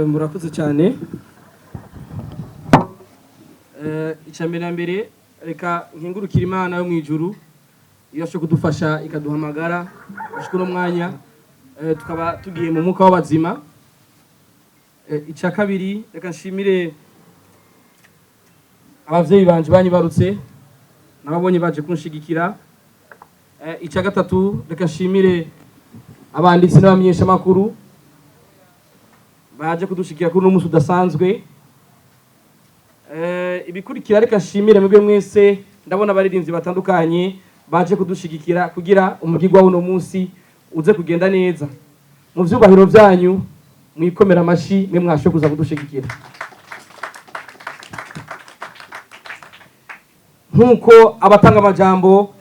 Murakoze cyane. Icya mbere na mbere, reka nkingurukire Imana yo mu ijuru iyo yashoboye kudufasha ikaduhamagara gushika uno mwanya, tukaba tugiye mu mwuka w'abazima. Icya kabiri, reka nshimire abavyeyi banje banyibarutse nababonye baje kunshigikira. Icya gatatu, reka nshimire abanditsi n'abamenyeshamakuru baje kudushikira kuri uno munsi udasanzwe. Ibikurikira, reka nshimire mwebwe mwese, ndabona abaririmbyi batandukanye baje kudushigikira kugira umugirwa w'uno munsi uze kugenda neza. Mu vyubahiro vyanyu, mwikomera amashi mwe mwashoboye kuza kudushigikira. Nk'uko abatanga amajambo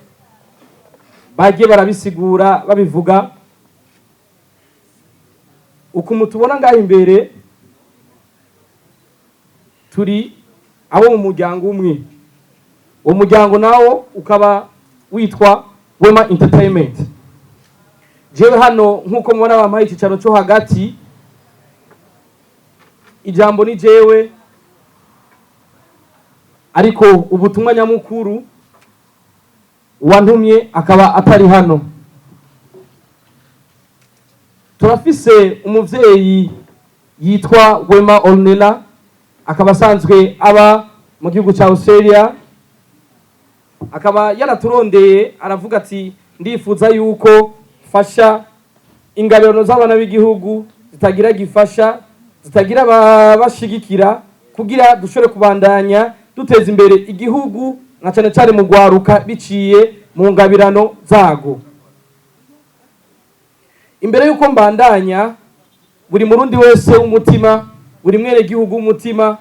bagiye barabisigura babivuga, uku mutubona ngaho imbere turi abo mu muryango umwe, uwo muryango nawo ukaba witwa Wema Entertainment. Jewe hano nk'uko mubona bampaye icyicaro cyo hagati, ijambo ni jewe, ariko ubutumwa nyamukuru uwantumye akaba atari hano. Turafise umuvyeyi yitwa Wema Ornella, akaba asanzwe aba mu gihugu cya Australia, akaba yaraturondeye aravuga ati: "Ndifuza yuko fasha ingabirano z'abana b'igihugu zitagira gifasha, zitagira ababashigikira, kugira dushobore kubandanya duteza imbere igihugu na cyane cyane mu gwaruka biciye mu ngabirano zago." Imbere y'uko mbandanya, buri Murundi wese w'umutima, buri mwene gihugu w'umutima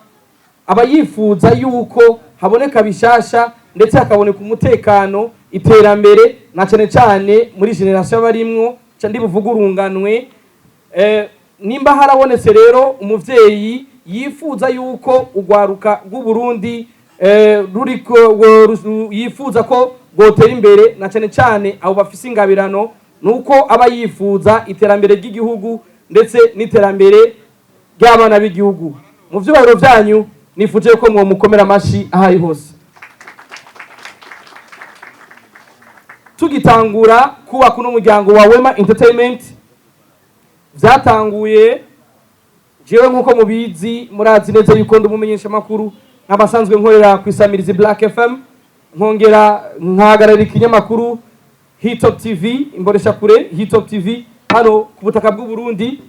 aba yifuza yuko haboneka bishasha, ndetse hakaboneka umutekano, iterambere, na cyane cyane muri génération barimwo ca ndi buvuge urunganwe. Nimba harabonetse rero umuvyeyi yifuza yuko urwaruka rw'u Burundi ruriko yifuza ko rwotera imbere, na cyane cyane abo bafise ingabirano, nuko aba yifuza iterambere ry'igihugu ndetse n'iterambere ry'abana b'igihugu. Mu vyubahiro vyanyu, nifuje ko mwomukomera amashi aho ari hose. Tugitangura kubaka uno muryango wa Wema Entertainment, vyatanguye jewe, nk'uko mubizi, murazi neza yuko ndi umumenyeshamakuru, nk'abasanzwe nkorera ku isamirizi Black FM, nkongera nkahagararira ikinyamakuru Hitop TV, imboneshakure Hitop TV hano ku butaka bw'u Burundi.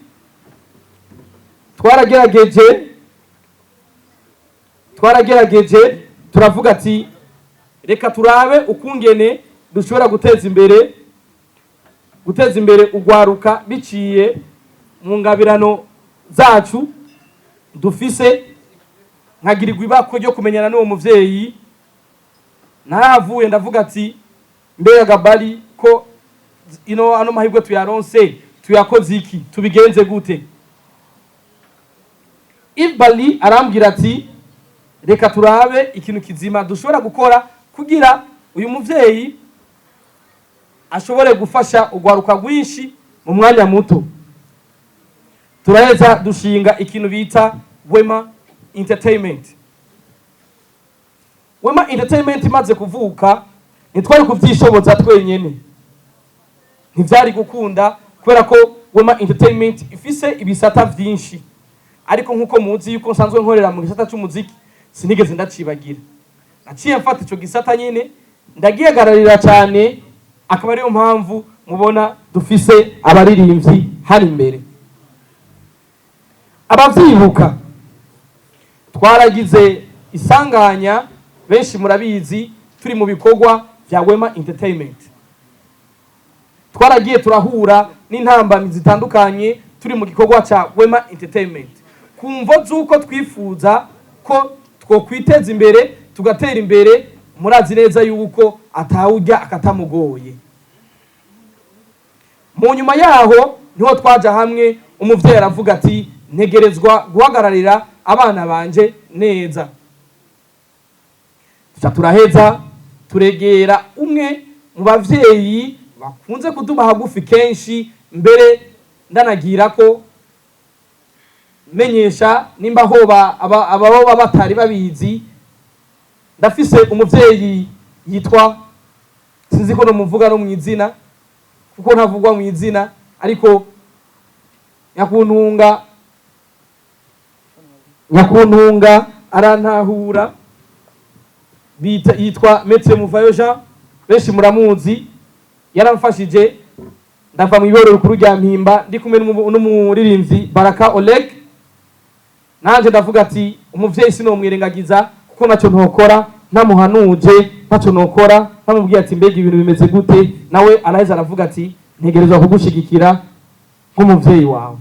Twaragerageje turavuga ati: "Reka turabe ukungene dushobora guteza imbere ugwaruka biciye mu ngabirano zacu dufise." Nkagirirwa ibako ryo kumenyana n'uwo muvyeyi. Narahavuye ndavuga ati: "Mbega gabari ko ino ano mahirwe tuyaronse, tuyakoze iki? Tubigenze gute?" Ibali arambwira ati: "Reka turabe ikintu kizima dushobora gukora kugira uyu muvyeyi ashobore gufasha urwaruka rwinshi mu mwanya muto." Turaheza dushinga ikintu bita Wema Entertainment. Wema Entertainment imaze kuvuka, ntitwari kuvyishoboza twenyene, ntivyari gukunda, kubera ko Wema Entertainment ifise ibisata vyinshi. Ariko nkuko muzi yuko nsanzwe nkorera mu gisata c'umuziki, sinigeze ndacibagira, naciye mfata ico gisata nyene ndagihagararira cyane, akaba ariyo mpamvu mubona dufise abaririmbyi hano imbere. Abavyibuka, twaragize isanganya, benshi murabizi, turi mu bikorwa vya Wema Entertainment. Twaragiye turahura n'intambamyi zitandukanye turi mu gikorwa ca Wema Entertainment, ku mvo z'uko twifuza ko twokwiteza imbere, tugatera imbere. Murazi neza yuko atawurya akatamugoye. Mu nyuma yaho niho twaja hamwe, umuvyeyi aravuga ati: "Ntegerezwa guhagararira abana banje neza." Tuca turaheza turegera umwe mu bavyeyi bakunze kutuba hagufi kenshi, mbere ndanagira ko Menyesha nimba hoba ababa batari babizi, ndafise umuvyeyi yitwa, sinzi ko nomuvuga no mw'izina kuko ntavugwa mw'izina, ariko nyakuntunga arantahura, bita yitwa Maître Muvayo Jean, benshi muramuzi. Yaramfashije ndava mu iborero rikuru rya Mpimba ndi kumwe n'umuririmbyi Baraka Oleg. Nanje ndavuga ati umuvyeyi sinomwirengagiza, kuko naco ntokora ntamuhanuje, ntaco nokora ntamubwiye ati mbega ibintu bimeze gute. Nawe araheza aravuga ati ntegerezwa kugushigikira nk'umuvyeyi wawe.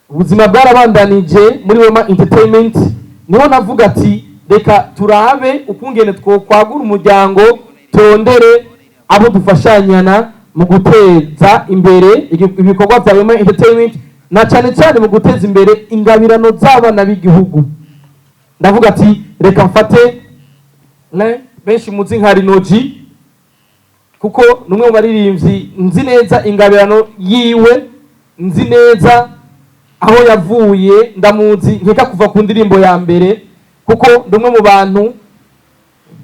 Ubuzima bwarabandanije muri Wema Entertainment, niho navuga ati reka turabe ukungene twokwagura umuryango, tondere abo dufashanyana mu guteza imbere ibikorwa vya Wema Entertainment, na cyane cyane mu guteza imbere ingabirano z'abana b'igihugu. Ndavuga ati reka mfate benshi muzi nka Rinoji, kuko ni umwe mu baririmbyi nzi neza ingabirano yiwe, nzi neza aho yavuye, ndamuzi nkeka kuva ku ndirimbo ya mbere, kuko ndi umwe mu bantu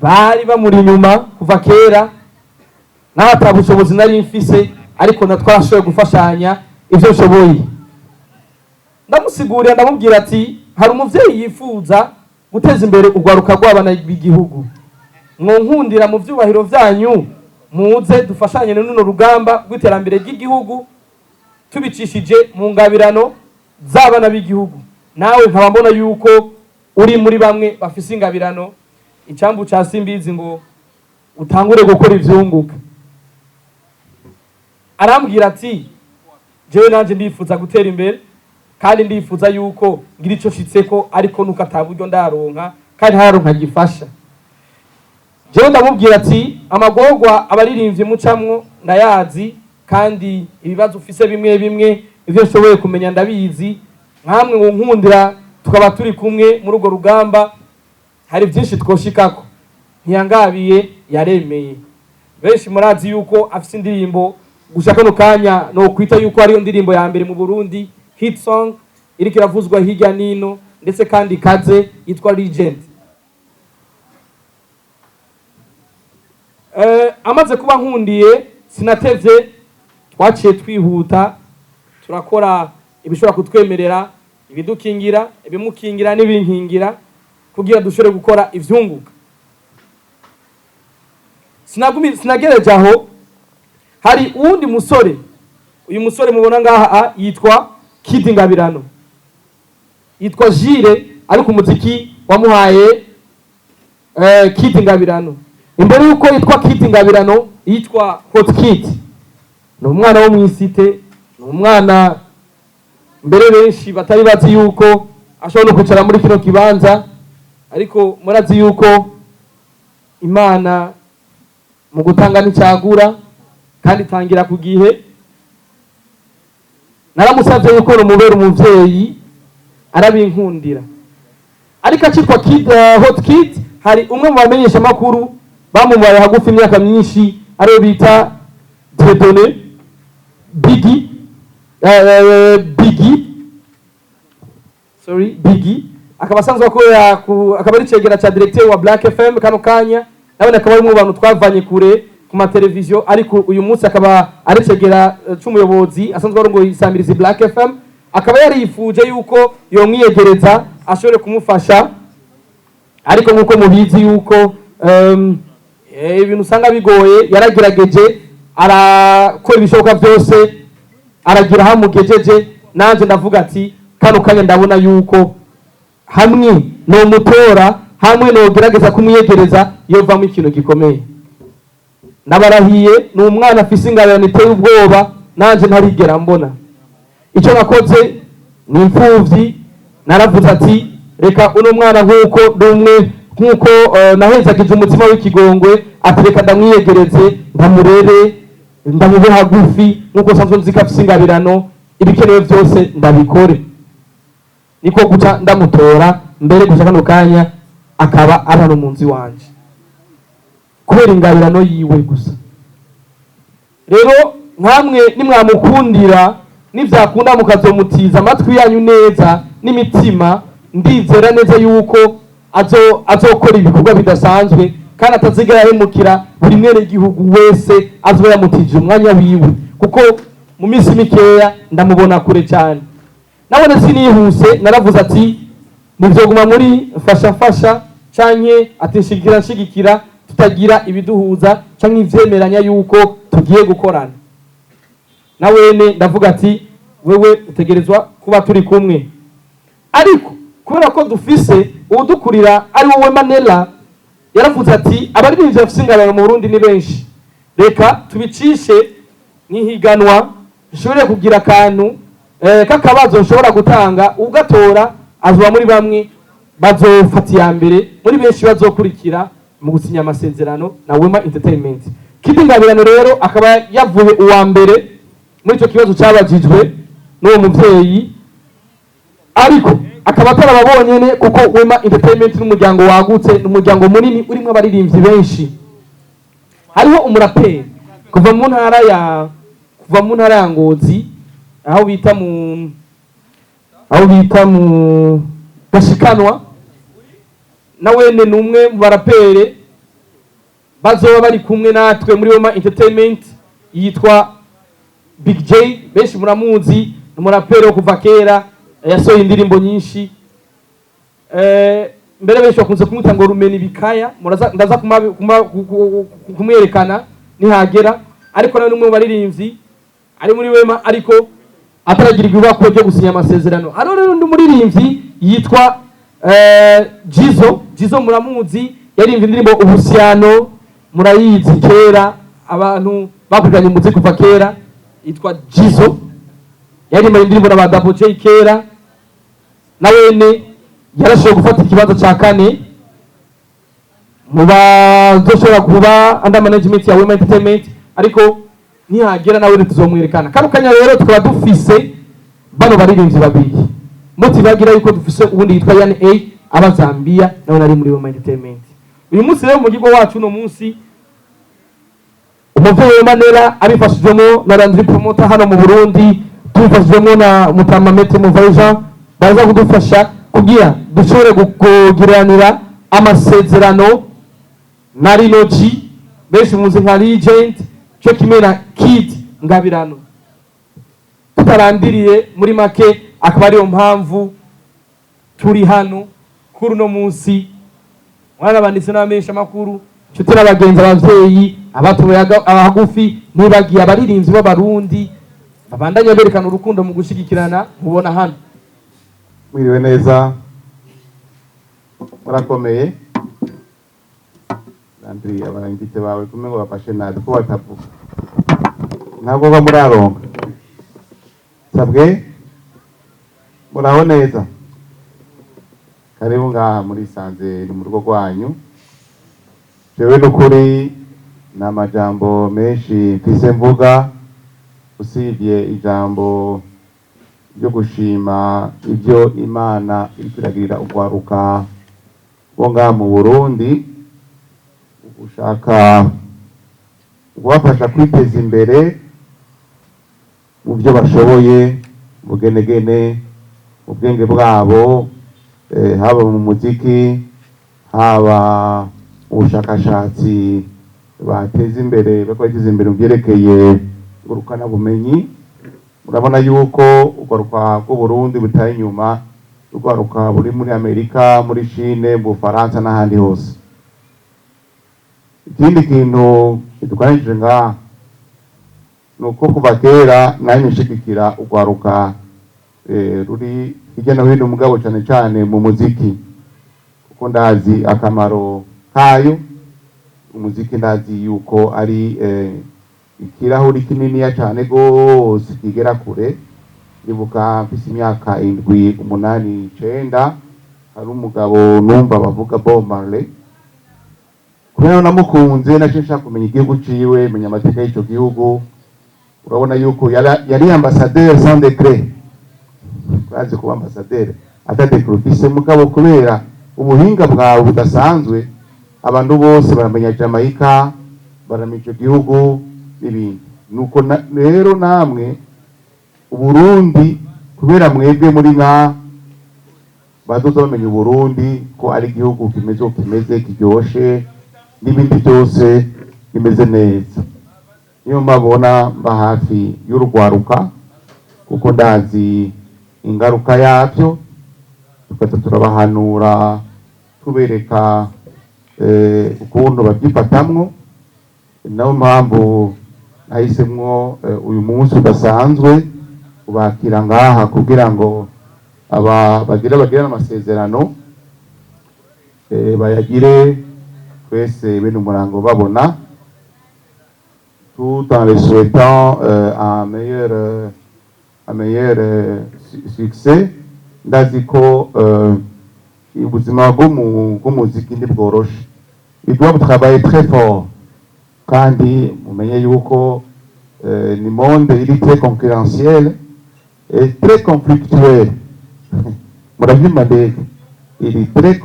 bari bamuri inyuma kuva kera, naho ata bushobozi nari mfise, ariko na twashoboye gufashanya ivyo nshoboye. Ndamusigurira, ndamubwira ati hari umuvyeyi yifuza guteza imbere urwaruka rw'abana b'igihugu, mwonkundira mu vyubahiro vyanyu muze dufashanye n'uno rugamba rw'iterambere ry'igihugu tubicishije mu ngabirano z'abana b'igihugu. Nawe nkaba mbona yuko uri muri bamwe bafise ingabirano, icambu ca simbizi ngo utangure gukora ivyunguka. Arambwira ati jewe nanje ndifuza gutera imbere, kandi ndifuza yuko ngira ico nshitseko, ariko nuko ata buryo ndaronka kandi ntararonka gifasha. Jewe ndamubwira ati amagorwa abaririmbyi mucamwo ndayazi, kandi ibibazo ufise bimwe bimwe ivyo nshoboye kumenya ndabizi, nkamwe ngo nkundira tukaba turi kumwe muri urwo rugamba, hari byinshi twoshikako. Ntiyangabiye, yaremeye. Benshi murazi yuko afise indirimbo gushaka kano kanya no kwita yuko ariyo ndirimbo ya mbere mu Burundi, hit song iriko iravuzwa hirya nino, ndetse kandi ikaze, yitwa Legend. Amaze kuba nkundiye, sinatevye, twaciye twihuta turakora ibishobora kutwemerera, ibidukingira, ibimukingira n'ibinkingira, kugira dushobore gukora ivyunguka. Sinagereje aho, hari uwundi musore, uyu musore mubona ngaha yitwa Kid Ngabirano, yitwa Jire, ariko umuziki wamuhaye Kid Ngabirano. Imbere yuko yitwa Kid Ngabirano yitwa Hot Kid. Ni umwana wo mw'isite, ni umwana mbere benshi batari bazi yuko ashobora no kwicara muri kino kibanza, ariko murazi yuko Imana mu gutanga nticagura kandi itangira ku gihe. Naramusavye yuko rumubera umuvyeyi, arabinkundira. Ariko acitwa Kid, Hot Kid, hari umwe mu bamenyesha makuru bamumubaye hagufi imyaka myinshi, ariwe bita Dieudonné Biggie, Biggie, sorry, Biggie, akaba asanzwe akorera akaba ari cegera ca directeur wa Black FM kano kanya, nawe akaba ari mu bantu twavanye kure ku mateleviziyo, ariko uyu munsi akaba ari cegera c'umuyobozi asanzwe arongoye isamirizi Black FM. Akaba yarifuje yuko yomwiyegereza ashobore kumufasha, ariko nkuko mubizi yuko ibintu usanga bigoye, yaragerageje arakora ibishoboka byose, aragira aho amugejeje. Nanje ndavuga ati kano kanya ndabona yuko hamwe nomutora, hamwe nogerageza kumwiyegereza, yovamo ikintu gikomeye. Ndabarahiye, ni umwana afise ingabirano iteye ubwoba nanje ntarigera mbona. Icyo nakoze ni imfuvyi, naravuze ati reka uno mwana nkuko ndi umwe, nkuko nahezagije umutima w'ikigongwe, ati reka ndamwiyegereze, ndamurere, ndamube hagufi, nkuko nsanzwe nzi ko afise ingabirano, ibikenewe byose ndabikore. Niko guca ndamutora, mbere guca kano kanya akaba aba no mu nzu iwanje kubera ingabirano yiwe gusa. Rero nkamwe nimwamukundira Nivyakunda mukazomutiza amatwi yanyu neza n'imitima, ndizera neza yuko azokora ibikorwa bidasanzwe kandi atazigera ahemukira buri mwene gihugu wese azoba yamutije umwanya wiwe, kuko mu minsi mikeya ndamubona kure cyane. Nabone sinihuse, naravuze ati ntivyoguma muri fasha fasha canke ati nshigikira nshigikira, tutagira ibiduhuza canke ivyemeranya yuko tugiye gukorana na wene. Ndavuga ati wewe utegerezwa kuba turi kumwe, ariko kubera ko dufise uwudukurira ari wowe Manela, yaravuze ati abaririmbyi bafise ingabano mu Burundi ni benshi, reka tubicishe nk'ihiganwa, nshobore kugira akantu k'akabazo nshobora gutanga, ugatora azoba muri bamwe bazofata iya mbere muri benshi bazokurikira mu gusinya amasezerano na Wema Entertainment. Kid Ngabirano rero akaba yavuye uwa mbere muri icyo kibazo cyabajijwe n'uwo muvyeyi, ariko akaba atarababonyene, kuko Wema Entertainment n'umuryango wagutse, n'umuryango munini urimo abaririmbyi benshi. Hariho umuraperi kuva mu ntara ya Ngozi, aho bita mu Gashikanwa. Na wene ni umwe mu barapere bazoba bari kumwe natwe muri Wema Entertainment, yitwa Big J, benshi muramuzi, ni umuraperi wo kuva kera, yasohoye indirimbo nyinshi. Mbere benshi bakunze kumwita ngo Rumeni Bikaya. Ndaza kumwerekana nihagera, ariko nawe ni umwe mu baririmbyi ari muri Wema ariko ataragira ibibako byo gusinya amasezerano. Hariho rero undi muririmbyi yitwa Jizo. Jizo muramuzi, yaririmbye indirimbo Ubusyano, murayizi kera, abantu bakurikiranye umuziki kuva kera. Yitwa Jizo, yaririmba indirimbo na ba Double J kera. Na wene yarashoboye gufata ikibanza ca kane mu bazoshobora kuba under management ya Wema Entertainment, ariko nihagera nawe tuzomwerekana. Kano kanya rero tukaba dufise bano baririmbyi babiri, mutibagira yuko dufise ubundi yitwa Yan A aba Zambia, nawe nari muri Wema Entertainment. Uyu munsi rero mu wacu uno munsi, umuvyeyi Manera abifashijwemo na Landry Promoter hano mu Burundi, tubifashijwemo na Mutama Maître Muvaija, baza kudufasha kugira dushobore kugiranira amasezerano na Rino G, benshi muzi nka Legend, cyo kimwe na Kid Ngabirano. Tutarandiriye, muri make akaba ariyo mpamvu turi hano kuri uno munsi. Mwana banditse n'abamenyesha amakuru, nshuti n'abagenzi, abavyeyi, abatuye abagufi, ntibagiye abaririmbyi b'Abarundi babandanya berekana urukundo mu gushigikirana mubona hano. Mwiriwe neza, murakomeye? Landry, aba invités bawe kumwe ngo bafashe nabi ko batavuga, ntabwo ba muraronka sabwe. Muraho neza, karibu ngaha muri sanze, ni mu rugo rwanyu. Jewe n'ukuri ni amajambo menshi mfise mvuga, usibye ijambo ryo gushima ibyo Imana iriko iragirira urwaruka bo ngaha mu Burundi, gushaka kubafasha kwiteza imbere mu byo bashoboye, mu bugenegene, mu bwenge bwabo, haba mu muziki, haba mu bushakashatsi bateza imbere, bariko bateza imbere mu vyerekeye ngurukanabumenyi. Murabona yuko urwaruka rw'Uburundi butaye inyuma urwaruka buri muri Amerika, muri Chine, mu Bufaransa n'ahandi hose. Ikindi kintu kidukanishije ngaha ni uko kuva kera nanjye nshigikira urwaruka ruri hirya no hino, mugabo cane cane mu muziki, kuko ndazi akamaro kayo. Umuziki ndazi yuko ari ikirahuri kininiya cane gose kigera kure. Ndibuka mfise imyaka 7, 8, 9, hari umugabo numva bavuga Bob Marley. Kubera namukunze, naciye nshaka kumenya igihugu ciwe, menya amateka y'ico gihugu. Urabona yuko yari ambassadeur sans décret. Urazi kuba ambassadeur ata décret ufise, mugabo kubera ubuhinga bwawe budasanzwe, abantu bose baramenya Jamaica, baramenya ico gihugu n'ibindi. Nuko rero namwe Uburundi kubera mwebwe muri nka bazoza bamenya Uburundi ko ari igihugu kimeze uko kimeze, kiryoshe, n'ibindi byose bimeze neza. Niyo mbabona mba hafi y'urugwaruka, kuko ndazi ingaruka yabyo, tukaza turabahanura, tubereka ukuntu babyifatamwo. Nayo mpamvu nahisemwo uyu munsi udasanzwe kubakira ngaha, kugira ngo aba bagira bagirane amasezerano, bayagire twese bene umurango babona, tout en les souhaitant un meilleur succès. Ndazi ko ubuzima bw'umuziki ntibworoshe, ils doivent travailler très fort, kandi mumenye yuko ni monde iri très concurrentiel et très conflictuel. Muravyumva ndege, iri très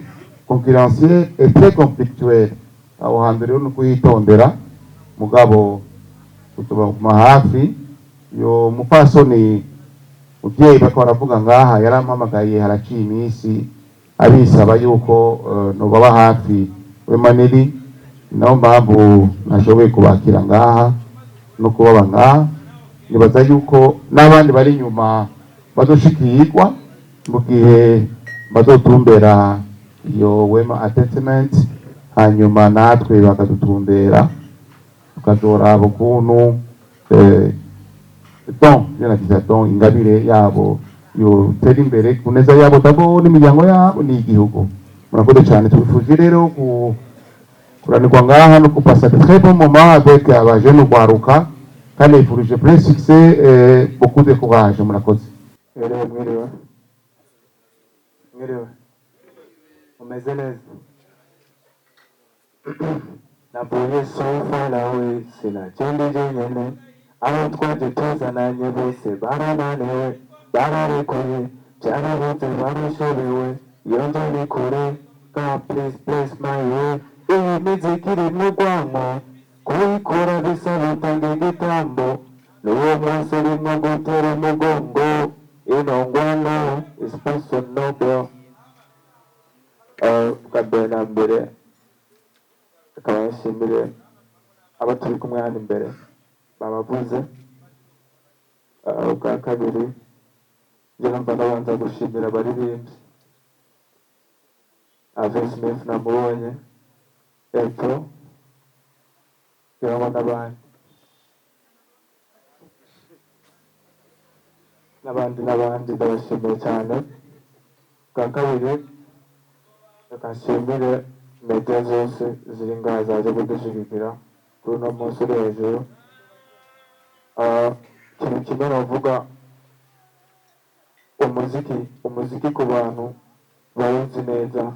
concurrentiel et très conflictuel. Aho hantu rero ni ukuhitondera, mugabo kutubaguma hafi. Yo mupfasoni muvyeyi bariko baravuga ngaha yarampamagaye haraciye iminsi abisaba yuko nobaba hafi we Maneli. Naho mpamvu nashoboye kubakira ngaha no kubaba ngaha. Nibaza yuko n'abandi bari inyuma bazoshikirwa mu gihe bazotumbera iyo Wema Entertainment, hanyuma natwe bakadutumbera, tukazoraba ukuntu don nagize don ingabire yabo yotera imbere ku neza yabo d'abord, n'imiryango yabo n'igihugu. Murakoze cyane. Tubifuje rero ku kuranirwa ngaha no kupasa de très bons moments avec aba jeunes ugwaruka, kandi nifurije plein succès et beaucoup de courage. Murakoze. Mwiriwe, mwiriwe, mwiriwe, umeze neza? Navuye so far away, sinagenda jyenyene. Abo twaje tuzananye bose barananiwe, bararekuye, byarabuze, barashobewe. Iyo nje ni kure. God, please bless my way. Iyi miziki irimwo urwanko, kuyikora bisaba utanga igitambo, n'uwo munsi urimo gutera umugongo. Ino ngwano is personal, bro. Bwa mbere na mbere akaba yashimire abo turi kumwe hano imbere babavuze. Ubwa kabiri, njye numva nabanza gushimira abaririmbyi. Ave Smith namubonye epfo, ngira ngo n'abandi n'abandi n'abandi, ndabashimiye cyane. Bwa kabiri, reka nshimire media zose ziri ngaha zaje kudushyigikira kuri uno munsi uri hejuru. Ikintu kimwe navuga, umuziki ku bantu bawuzi neza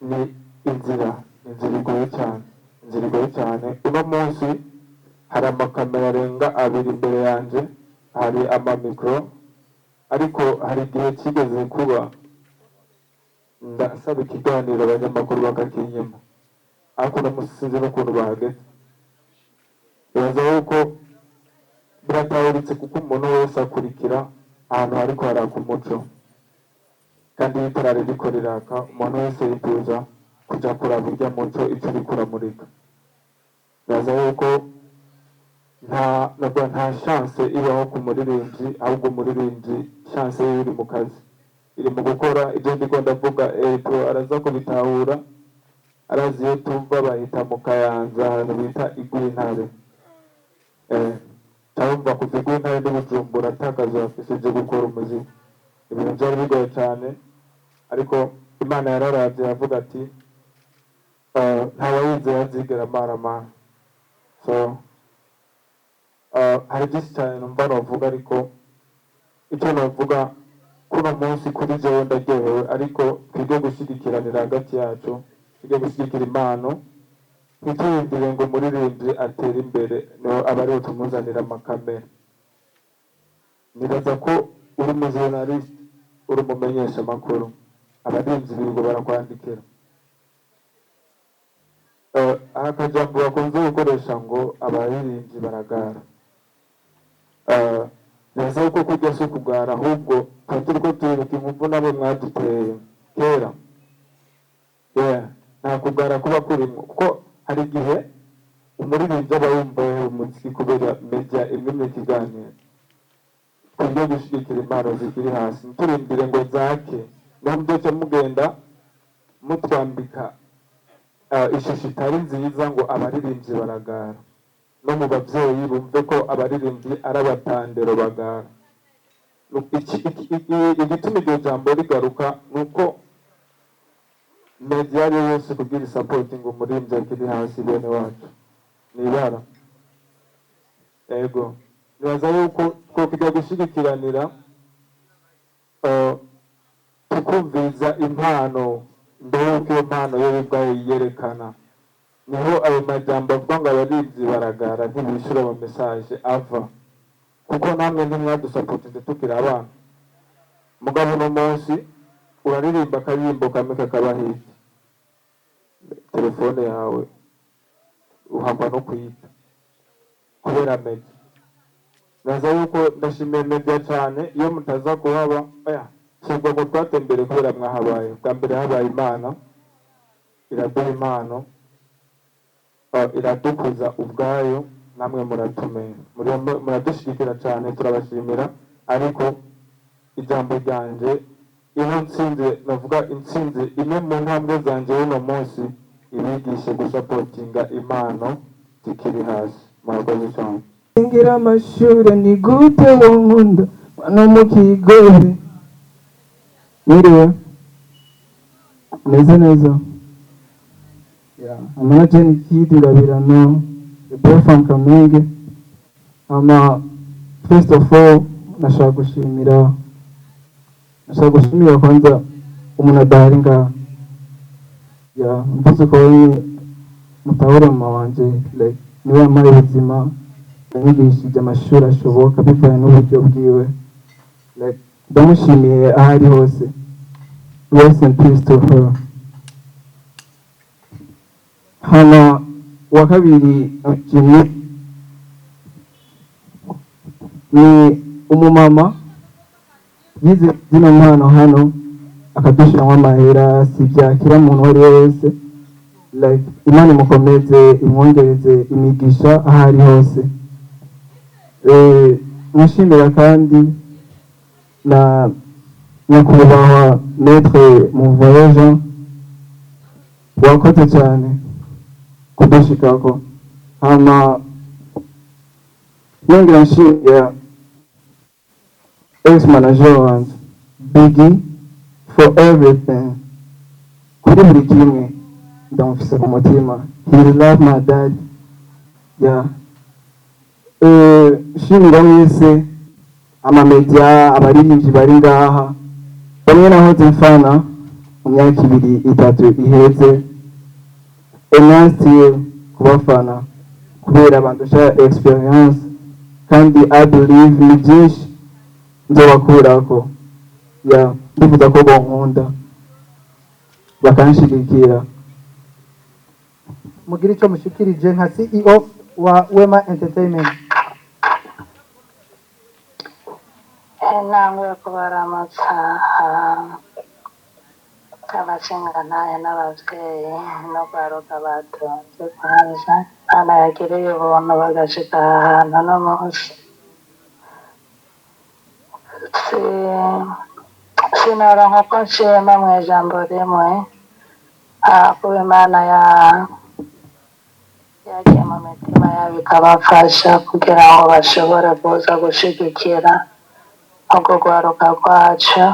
ni inzira igoye cyane, inzira igoye cyane. Uno munsi hari amakamera arenga abiri imbere yanjye, hari amamikoro, ariko hari igihe kigeze kuba ndasaba ikiganiro abanyamakuru bakakinyima, ariko uno munsi sinzi n'ukuntu bahageze. Bibaza yuko biratahuritse, kuko umuntu wese akurikira ahantu hariko haraka umuco, kandi iyo itara ririko riraka umuntu wese yifuza kuja kuraba urya muco ico uriko uramurika. Bibaza yuko nta nabwo nta chance ibaho ku muririmbyi, ahubwo umuririmbyi chance ye iri mu kazi, iri mu gukora ibyo ndiko ndavuga. Epfo araza kubitahura, arazi iyo tuva bahita mu Kayanza, ahantu bita Igwintare. Cyangwa kuva Igwintare n'i Bujumbura atakazi bafise byo gukora umuziki, ibintu byari bigoye cyane, ariko Imana yararavye yavuga ati ntawayizeye azigera amaramara. So hari byinshi cyane numva novuga, ariko icyo novuga kuno munsi kuri jewe ndaryohewe, ariko twige gushyigikiranira hagati yacu, twige gushyigikira impano, ntituyumvire ngo umuririmbyi atere imbere niho aba ariwe tumuzanira amakamera. Nibaza ko uri umujournaliste, uri umumenyesha amakuru, abaririmbyi birirwa barakwandikira. Hari akajambo bakunze gukoresha ngo abaririmbyi baragara. Nibaza yuko kurya si ukugara, ahubwo tuba turiko turibuka inguvu nabo mwaduteye kera. Yeah, nta kugara kuba kurimo, kuko hari igihe umuririmbyi aba yumva umuziki kubera media imwe mu kiganiro. Twige gushyigikira impano zikiri hasi, ntiturindire ngo zake. Niho muzoca mugenda mutwambika ishusho itari nziza ngo abaririmbyi baragara. No mu bavyeyi bumve ko abaririmbyi ari abatandero bagara. Igituma iryo jambo rigaruka ni uko media ariyo yose kugira isapotinga umuririmbyi akiri hasi, bene wacu ni ibara. Ego, nibaza yuko twokujya gushigikiranira, tukumviriza impano mbere yuko iyo mpano yo ubwayo yiyerekana. Niho ayo majambo avuga ngo abaririmbyi baragara, ntibishura ama message ava, kuko namwe ntimwadusapotinze tukiri abana. Mugabo uno munsi uraririmba akaririmbo kamwe kakaba hit, telefone yawe uhakwa no kuyita kubera media. Naza yuko ndashimiye media cyane. Iyo mutaza kuhaba, oya, si ubwo ngo twatembere kubera mwahabaye. Bwa mbere habaye Imana iraduha impano, iradukuza ubwayo. Namwe muratumenya, muradushyigikira cyane, turabashimira. Ariko ijambo ryanje, ino ntsinzi, navuga intsinzi imwe mu ntambwe zanjye y'uno munsi, ibigishe gusapotinga impano zikiri hasi. Murakoze cyane. Ngira amashure ni gute wonkunda no mu kigobe. Mwiriwe, meze neza. Yeah, I'm Jenny Kid Ngabirano, the boy from Kamenge. Ama first of all nashaka gushimira kwanza umuntu adahari ngaha. Yeah, mvuze ko mutahura mama wanje, like niwe yampaye ubuzima, yanyigishije amashuri ashoboka bivanye n'uburyo bwiwe. Like ndamushimiye aho ari hose. Rest in peace to her. Hama wa kabiri nshimye ni umumama yize zino mpano hano, akadushiramo amahera. Si byakira umuntu uwo ari we wese. Like Imana imukomeze, imwongereze imigisha aho ari hose. Nshimira kandi na nyakubahwa Maître Muvayo Jean, wakoze cyane kudushikako. Hama nongera nshimira ex manager wanje Biggie for everything, kuri buri kimwe ndamufise ku mutima. He love my dad. Yeah. Nshimira mwese amamedia, abaririmbyi bari ngaha, bamwe nahoze mfana mu myaka 2 3 iheze, and I still kubafana kubera bandusha experience, kandi I believe ni byinshi nzobakurako. Yeah, ndifuza ko bonkunda bakanshigikira. Mugire icyo mushikirije nka CEO wa Wema Entertainment. Intambwe yo kubaramutsa, abashingantahe n'abavyeyi no kwaruka batonze kwanza. Imana yagiriye ubuntu bagashika aha hantu no munsi. Sinoronka ko nshima mw'ijambo rimwe, kuba Imana yagiye mu mitima yabo ikabafasha kugira ngo bashobore kuza gushigikira urwo rwaruka rwacu.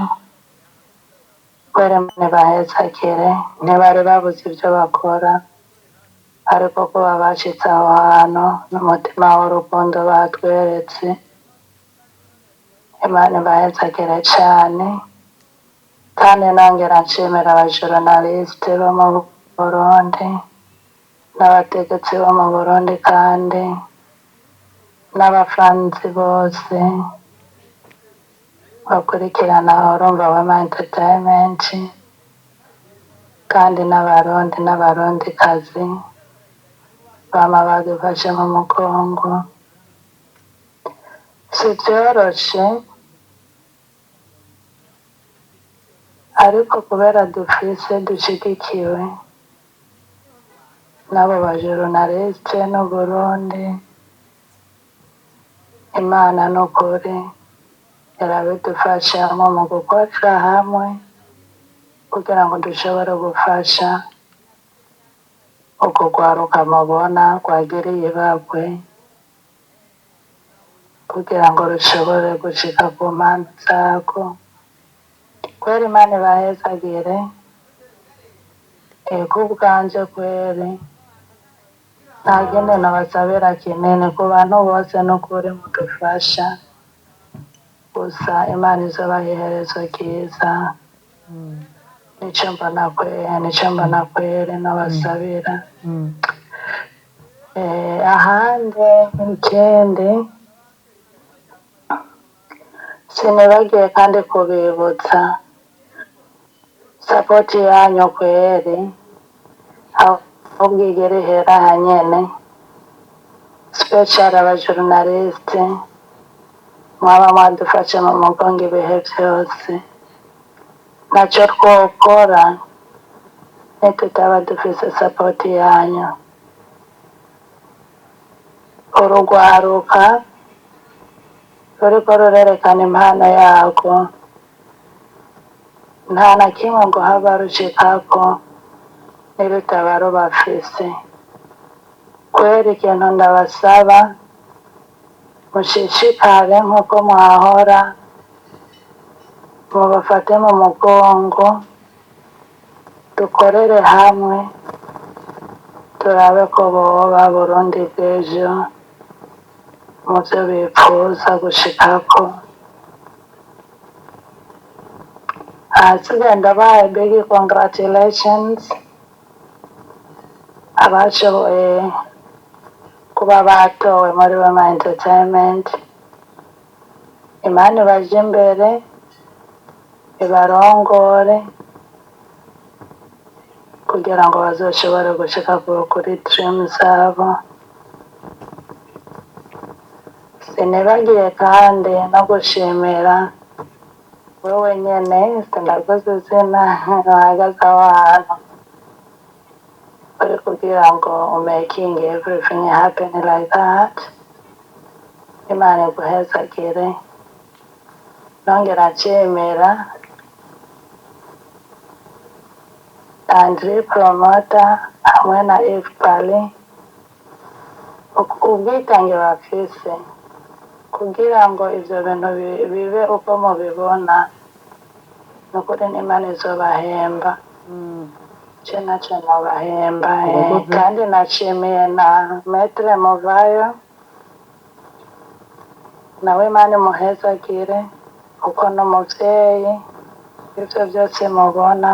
Kubera Imana ibahezagire, ntibari babuze ibyo bakora, ariko kuba bashitse aho hantu n'umutima w'urukundo batweretse, Imana ibahezagire cane. Kandi nongera nshimira abajournaliste bo mu Burundi n'abategetsi bo mu Burundi, kandi n'abafanzi bose bakurikirana urumva Wema Entertainment, kandi n'Abarundi n'Abarundikazi bama badufashe mu mugongo. Si byoroshe, ariko kubera dufise dushigikiwe n'abo bajournaliste n'Uburundi, Imana n'ukuri irabidufashamo mu gukorera hamwe kugira ngo dushobore gufasha uko rwaruka mubona rwagiriye ibakwe kugira ngo rushobore gushika ku mpano zarwo. Kweri Imana ibahezagire. Ego, ubwanje kweri nta kindi nabasabira kinini ku bantu bose, n'ukuri mudufasha gusa. Imana izobaha iherezo ryiza. Nico mbona kweri, nico mbona kweri nabasabira. Ahandi ikindi sinibagiye kandi kubibutsa support yanyu kweri, ahubwo igera ihera hanyene, special abajournaliste mwaba mwadufashe mu mugongo ibihe byose. Ntacyo twokora nitutaba dufise support yanyu. Urugwaruka ruriko rurerekana impano yarwo, nta na kimwe ngo haba rushikako nirutaba rubafise. Kweri ikintu ndabasaba, mushishikare nk'uko mwahora, mubafate mu mugongo, dukorere hamwe, turabe ko boba Burundi bw'ejo mu byo bipfuza gushikako. Ahasigaye ndabahaye big congratulations abashoboye kuba batowe muri Wema Entertainment. Imana ibaje imbere, ibarongore kugira ngo bazoshobore gushika kuri dream zabo. Sinibagiye kandi no gushimira wewe nyene, sindaguze izina, uhagaze aho hantu uri kugira ngo making everything happen like that. Imana iguhezagire. Nongera nshimira Andre Promoter hamwe na Eve Pali ubwitange bafise kugira ngo ivyo bintu bibe uko mubibona. Nukuri n'Imana izobahemba, ce naco nobahemba. Urakoze. Kandi nashimiye na Maître Muvayo nawe, Imana imuhezagire kuko n'umuvyeyi ivyo byose mubona.